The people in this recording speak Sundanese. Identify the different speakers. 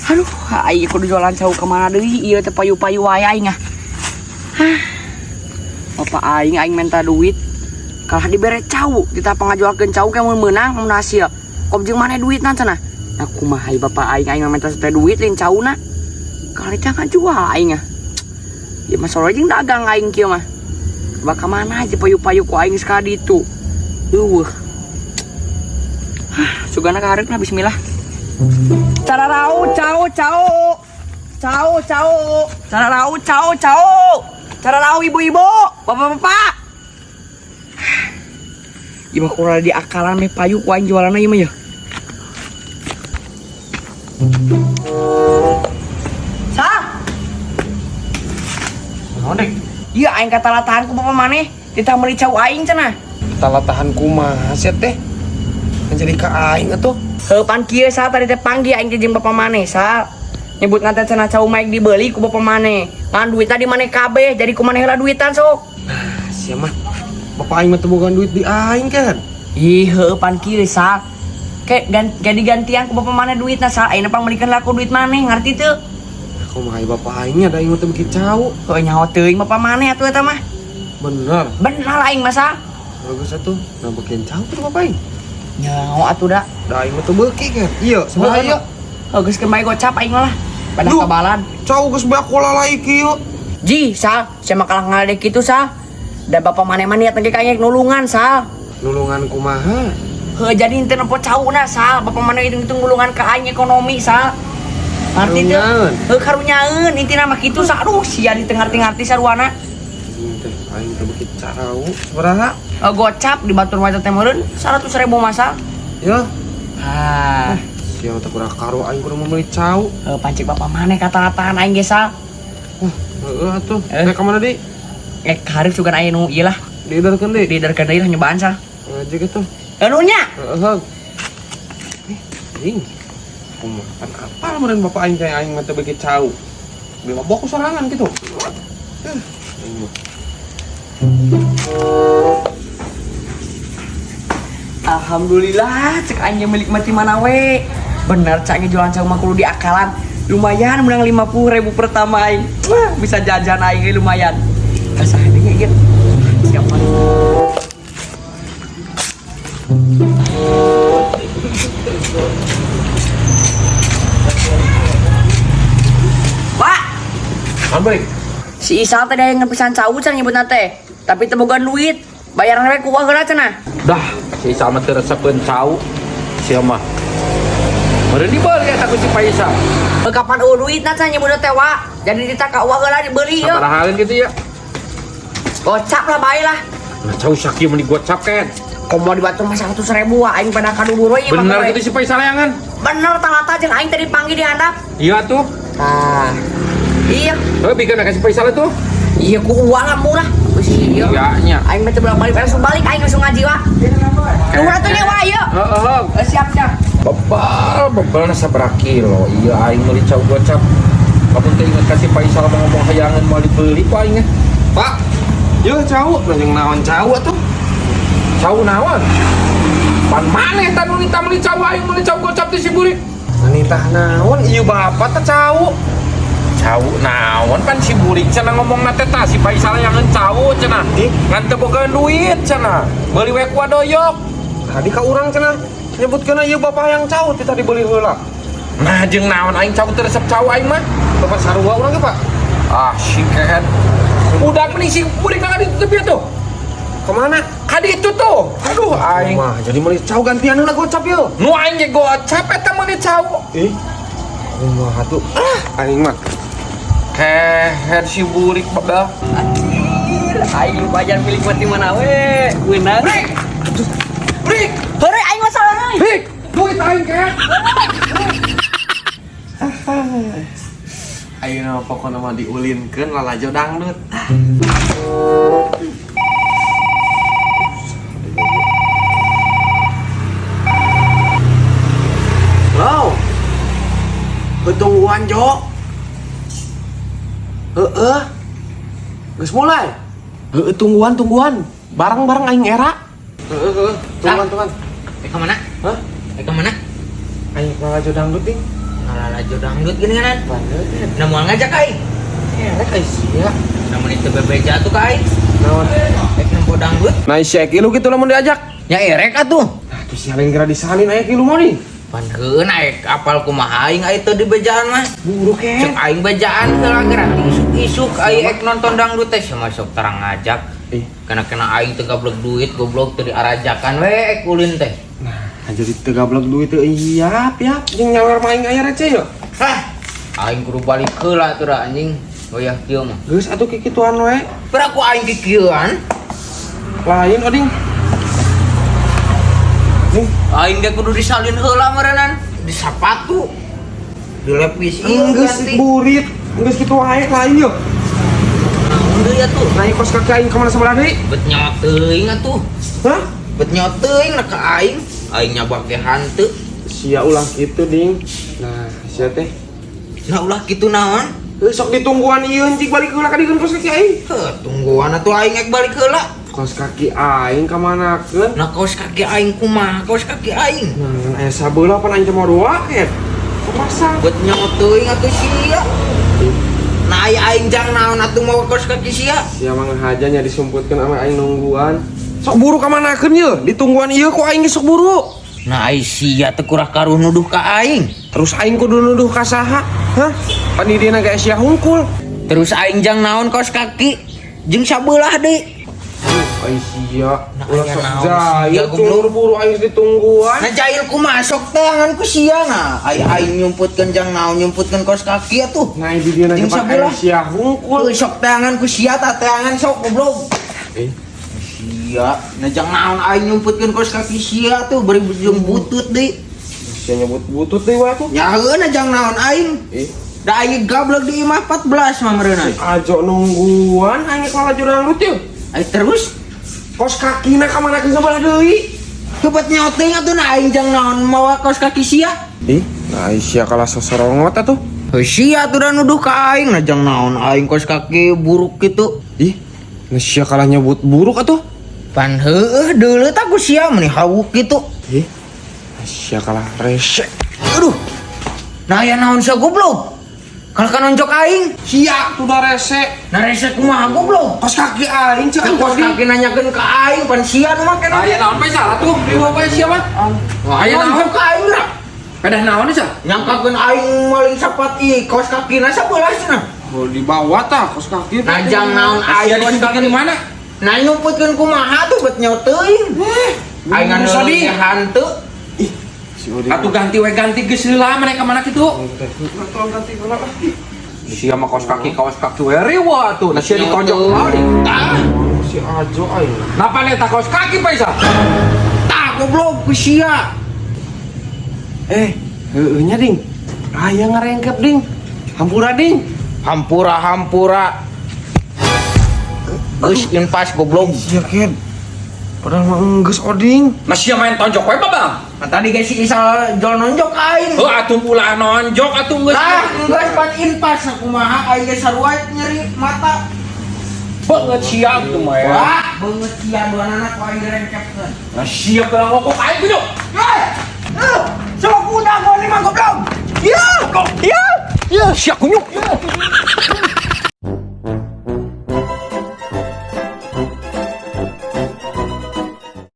Speaker 1: Aduh, aing kudu jualan cau kemana deui? Ieu teh payu-payu wae aing ah. Hah. Bapak aing, aing minta duit. Kalah dibere cau, kita pangajualkeun cau ke mun meunang, mun hasil. Kom jeung maneh duitna cenah. Nah, kumaha ieu bapak aing, aing minta teh duit lain cauna. Kalah jangan jual aing ah. Ya masalah jeung dagang aing kieu mah. Bakal mana aja payu-payu ku aing sekali itu. Eueuh. Hah, sugana kaharep lah, bismillah. Cara rau cau cau. Cau cau. Cara rau cau cau. Cara rau ibu-ibu, bapak-bapak. Ieu mah kurang di akalan meh payu ku aing jualanna ieu mah ya. Sah.
Speaker 2: Naon dek?
Speaker 1: Iya aing katalatahan ku bapak maneh, ditah meuli cau aing cenah.
Speaker 2: Talatahan kumaha sia teh? Menjadi ka aing atuh.
Speaker 1: Heuh, pan kieu sal, tadi teh panggil aing teh jeung bapak maneh, sal. Nyebut nanti cenah cau maik dibeli ku bapak maneh. Ngan duit tadi maneh kabeh, jadi ku maneh heula duitan sok.
Speaker 2: Nah, sia mah. Bapak aing mah teu boga duit di aing kan.
Speaker 1: Ih, heuh, pan kieu sal. Kayak ganti-gantian ku bapak maneh duitna sal, ayeuna pang meulikeun lah ku duit maneh, ngarti teu?
Speaker 2: Kumaha bapak aing ada aing mah teu beuki cau.
Speaker 1: Heuh, nyaho teuing bapak maneh atuh eta mah.
Speaker 2: Bener.
Speaker 1: Bener aing mah sal.
Speaker 2: Bagus atuh. Nah, beukeun cau tuh bapak aing.
Speaker 1: Nyaho atuh da.
Speaker 2: Da aing mah teu beuki kan. Iya, sabaraha ieu?
Speaker 1: Heuh, geus keun bae gocap aing mah lah. Pada
Speaker 2: Duh.
Speaker 1: kabalan.
Speaker 2: Cau geus beak lalai kieu.
Speaker 1: Ji, sal, sia mah kalah ngaledek kitu sal. Dan bapak maneh mah niat ge kayak nulungan sal.
Speaker 2: Nulungan kumaha?
Speaker 1: Heuh, jadi henteu nempo cauna sal, bapak maneh hitung-hitung nulungan ka aing ekonomi sal. Ngarti teu?
Speaker 2: Karunyaeun.
Speaker 1: Heuh, karunyaeun intina mah kitu sal. Aduh, sia di teu ngarti-ngarti saruana.
Speaker 2: Teh aing teu beuki cau. Sabaraha?
Speaker 1: Heuh, gocap di batur mah teh meureun 100.000 mah sal.
Speaker 2: Ya.
Speaker 1: Ah,
Speaker 2: Sia teh kurang karo aing kudu meuli cau.
Speaker 1: Heuh, pancik bapak maneh kata-kataan aing ge sal.
Speaker 2: Heeh atuh.
Speaker 1: Eh.
Speaker 2: Rek ka mana deui?
Speaker 1: Eh, karep sugan aya nu ieu lah.
Speaker 2: Diidarkeun deui.
Speaker 1: Diidarkeun deui lah nyobaan sal.
Speaker 2: Aja gitu.
Speaker 1: Nuhun nya.
Speaker 2: Heeh. Eh, anjing. Kumaha pan apal meureun bapak aing kayak aing mah teu beuki cau. Beli mabok ku sorangan gitu. Aing mah.
Speaker 1: Alhamdulillah, cek aing milik mati mana we. Bener cek aing jualan cau mah kudu diakalan. Lumayan menang 50.000 pertama aing. Wah, bisa jajan aing lumayan. Kasah ieu. Siapa? Pak,
Speaker 2: Ambrik.
Speaker 1: Si Isal teh yang pisan cau cenah nyebutna teh. Tapi teu boga duit. Bayaran we ku heula cenah.
Speaker 3: Dah, si Isal mah teu resepeun cau. Sia mah. Meureun dibeli eta ku si Paisa.
Speaker 1: Heuh, kapan eueuh duitna cenah nyebutna teh, Wak. Jadi ditah ka uang heula dibeli yeuh.
Speaker 3: Sabarahaan gitu ya.
Speaker 1: Gocap lah bae lah.
Speaker 3: Nah, cau sakieu meni gocap kan.
Speaker 1: Komo di batu mah 100.000 wah aing pada kadulur we ieu mah.
Speaker 3: Bener gitu si Paisa layangan.
Speaker 1: Bener talata jeung aing tadi panggil di handap.
Speaker 3: Iya tuh.
Speaker 1: Tah. Iya.
Speaker 3: Heuh, bikeun ka si Paisa tuh.
Speaker 1: Iya ku uang lah murah. Wis iya.
Speaker 3: Iya nya.
Speaker 1: Aing mah teu bolak-balik langsung balik aing langsung ngaji wa. Nuhun atuh nya wa ieu.
Speaker 3: Heeh.
Speaker 1: Siap siap.
Speaker 3: Bebal, bebal na sabaraha kilo. Iya aing meuli cau gocap. Kamu teh inget ka si Paisal mau ngomong hayangan mau dibeli ku aing.
Speaker 2: Pak. Yeuh cau, jeung naon cau atuh?
Speaker 3: Cau naon? Pan maneh tah nu nita meuli cau aing meuli cau gocap ti si burik.
Speaker 2: Nitah naon ieu bapak teh cau.
Speaker 3: Cau naon pan si burik cenah ngomongna teh tah si Paisal yang cau cenah.
Speaker 2: Ih.
Speaker 3: Ngan teu boga duit cenah. Beuli we ku doyok.
Speaker 2: Tadi ka urang cenah nyebutkeun ieu bapak yang cau ti tadi beuli heula.
Speaker 3: Nah jeung naon aing cau teu resep cau aing mah.
Speaker 2: Bapak sarua urang ge, Pak.
Speaker 3: Ah si kehen. Udah mending si burik ka ditutup ya tuh.
Speaker 2: Kemana?
Speaker 3: Ka ditu tuh. Aduh aing.
Speaker 2: Mah jadi meuli cau gantian heula gocap yeuh.
Speaker 3: Nu aing ge gocap eta meuli cau.
Speaker 2: Ih. Kumaha tuh? Ah, aing mah.
Speaker 3: Keher si burik babel.
Speaker 1: Anjir, aing lumayan milik mati mana we. Beunang.
Speaker 3: Brik. Brik.
Speaker 1: Heureuy aing mah salah euy.
Speaker 3: Brik. Duit aing keher.
Speaker 2: Ayeuna mah pokona mah diulinkeun lalajo dangdut. Halo. Ketungguan Jo. Heeh. Geus mulai. Heeh, tungguan tungguan. Bareng-bareng aing era. Heeh, heeh. Tungguan tungguan.
Speaker 4: Ka mana?
Speaker 2: Hah?
Speaker 4: Ka mana?
Speaker 2: Aing lalajo dangdut, ding.
Speaker 4: Ngalalajo dangdut gini kan?
Speaker 2: Banget.
Speaker 4: Nah, moal ngajak aing.
Speaker 2: Erek ai sia.
Speaker 4: Namun itu bebeja tuh ka aing.
Speaker 2: Naon?
Speaker 4: Rek nempo dangdut.
Speaker 2: Nah, sia kilu kitu lamun diajak.
Speaker 4: Nya erek atuh.
Speaker 2: Nah, tuh sia lain geura disalin aya kilu mau nih.
Speaker 4: Pan heueuh naik apal kumaha aing aya teu di bejaan mah.
Speaker 2: Buru ke.
Speaker 4: Cek aing bejaan heula geura isuk-isuk aing ek nonton dangdut teh sama sok tarang ngajak.
Speaker 2: Eh,
Speaker 4: Kena-kena aing teu gablek duit goblok teu diarajakan we ek ulin teh.
Speaker 2: nah, jadi teu gablek duit teu iya, ya. Jeung nyawer mah aing aya receh yo.
Speaker 4: Hah, aing kudu balik heula tuh da anjing. Wayah kieu mah.
Speaker 2: Geus atuh kikituan we.
Speaker 4: Peraku aing kikieuan.
Speaker 2: Lain oding. Nih,
Speaker 4: Aing ge kudu disalin heula meureunnan. Di sapatu. Dilepis ieu
Speaker 2: geus
Speaker 4: ganti.
Speaker 2: burit, geus kitu wae lain yo.
Speaker 4: Naon deui atuh?
Speaker 2: Naik kos kaki aing kemana sebelah deui?
Speaker 4: Bet nyawa teuing atuh.
Speaker 2: Hah?
Speaker 4: Bet nyawa teuing na ka aing. Aing nyabak ge hanteu.
Speaker 2: Sia ulah kitu ding. Nah, sia teh.
Speaker 4: Nah ulah kitu naon?
Speaker 2: Heuh, sok ditungguan ieu cik balik heula ka dieu kos kaki aing.
Speaker 4: Heuh, tungguan atuh aing ek balik heula.
Speaker 2: Kos kaki aing ka manakeun?
Speaker 4: Nah kaos kaki aing kumaha kaos kaki aing?
Speaker 2: Nah, aya sabeula pan aing teh mau dua ket. Kepasang.
Speaker 4: Bet nyawa teuing atuh sia. Nah aya aing jang naon atuh mawa kaos kaki sia?
Speaker 2: Sia mah ngahaja nya disumputkeun sama aing nungguan. Sok buru ka manakeun ye? Ditungguan ieu ku aing ge sok buru.
Speaker 4: Nah ai sia teu kurang karuh nuduh ka aing.
Speaker 2: Terus aing kudu nuduh ka saha? Hah? Pan di dieu ge sia hungkul.
Speaker 4: Terus aing jang naon kaos kaki jeung sabelah deui.
Speaker 2: Ai sia,
Speaker 4: Nah,
Speaker 2: ulah
Speaker 4: aya
Speaker 2: sok
Speaker 4: naon
Speaker 2: jahil
Speaker 4: sia, goblok.
Speaker 2: buru-buru aing ditungguan.
Speaker 4: Nah jahil kumaha sok teangan ku sia nah. Ai aing nyumputkeun jang naon nyumputkeun kaos kaki atuh.
Speaker 2: Nah, di dieu
Speaker 4: Jeung
Speaker 2: ge pan
Speaker 4: sabelah.
Speaker 2: aya sia hungkul.
Speaker 4: Heuh sok teangan ku sia tah teangan sok goblok.
Speaker 2: Eh,
Speaker 4: Sia, nah jang naon aing nyumputkeun kaos kaki sia tuh bari jeung butut deui.
Speaker 2: sia nyebut butut deui wae atuh.
Speaker 4: Nya heueuh jang naon aing.
Speaker 2: Eh,
Speaker 4: Da aing gablek di imah 14 mah meureunna.
Speaker 2: ajo nungguan aing lalajo dangdut ye.
Speaker 4: Ai terus
Speaker 2: Kos kakina ka manakeun sabelah deui?
Speaker 4: Hebat nyawa teuing atuh nah aing jang naon mawa kaos kaki sia.
Speaker 2: Ih, nah sia kalah sosorongot atuh.
Speaker 4: Heuh sia atuh da nuduh ka aing nah jang naon aing kaos kaki buruk kitu.
Speaker 2: Ih, nah sia kalah nyebut buruk atuh.
Speaker 4: Pan heueuh deuleu tah ku sia meuni hawuk kitu.
Speaker 2: Ih, nah sia kalah resek.
Speaker 4: Aduh. Nah aya naon sia goblok? Kalau kan nonjok aing.
Speaker 2: Sia tuh da resek.
Speaker 4: Nah rese kumaha goblok?
Speaker 2: Kos kaki aing cek aing
Speaker 4: Kaos kaki nanyakeun ka aing pan sia nu make
Speaker 3: Aya naon Faisal atuh di bawa sia mah. Aya naon?
Speaker 4: Nonjok ka aing ra.
Speaker 3: Pedah naon sia?
Speaker 4: Nyangkakeun aing maling sapat ieu kaos kakina sabelah cenah.
Speaker 2: Oh, dibawa tah kos kaki.
Speaker 4: Nah jang naon
Speaker 3: Sia
Speaker 4: aing kaos
Speaker 3: disumputkeun
Speaker 4: kaki
Speaker 3: di mana?
Speaker 4: Nah nyumputkeun kumaha tuh bet nyawa teuing. Aing
Speaker 3: Buru,
Speaker 4: ngan
Speaker 3: Sadi.
Speaker 4: hanteu.
Speaker 2: Ih, si Oding.
Speaker 3: Atuh ganti we ganti geus heula mereka mana kitu?
Speaker 2: Tolong ganti heula lah.
Speaker 3: Sia mah kaos kaki we riwa atuh. Nah sia ditonjok kumaha deui?
Speaker 4: Tah,
Speaker 2: Si ajo aing.
Speaker 3: Napa eta kaos kaki Faisal?
Speaker 4: tah goblok ku sia.
Speaker 2: Eh, heueuh nya ding. Aya ngarengkep ding. Hampura ding.
Speaker 4: Hampura hampura. Geus impas goblok.
Speaker 2: Sia ken. Padahal mah enggeus Oding.
Speaker 3: Nah sia main tonjok we Bang.
Speaker 4: Nah, tadi ge si Isal jol nonjok aing.
Speaker 3: Heuh atuh ulah nonjok atuh geus.
Speaker 4: Tah, geus pan impas nah kumaha aing ge sarua nyeri mata.
Speaker 3: Banget sia tuh mah ya.
Speaker 4: Wah, beungeut sia duanana ku aing direngkepkeun.
Speaker 3: Nah sia keur ngokok aing kudu.
Speaker 4: Eh, eh, sok udah gua mah goblok. Ya, ya,
Speaker 3: Ya sia kunyuk.